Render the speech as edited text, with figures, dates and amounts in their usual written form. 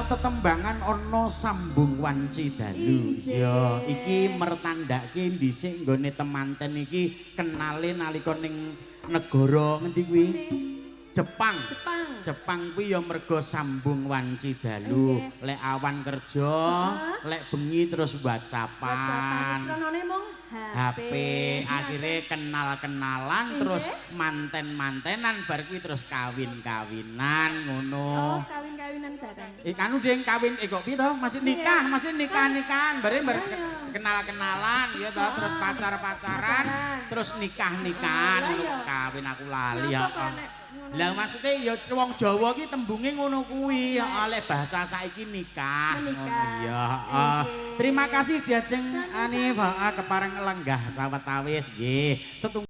Tetembangan ana sambung wanci dalu. Ya, iki mertandake dhisik nggone temanten iki kenale nalika ning negara ngendi kuwi? Jepang. Jepang. Jepang kuwi ya mergo sambung wanci dalu. Lek awan kerja, lek bengi terus WhatsAppan. Whatsappan mung HP. Akhire kenal-kenalan terus manten-mantenan bar kuwi terus kawin-kawinan ngono. Oh, kawin-kawinan. Kawinan bareng. Eh, anu ding, kawin, eh, kok piye to? Masih nikah, masih nikah-nikahan, bare bar kenal-kenalan ya toh, terus pacar-pacaran, Pacaran. Terus nikah-nikahan, Lah ngono iya. kok kawin, aku lali ya. Nyapa kok nek ngono? Lah, maksudnya ya wong Jawa ki tembunge ngono kuwi, ya oleh bahasa saiki nikah. Menikah. Ngono ya. Heeh. Injih. Terima kasih diajeng ani heeh kepareng lenggah sawetawis nggih. Setunggal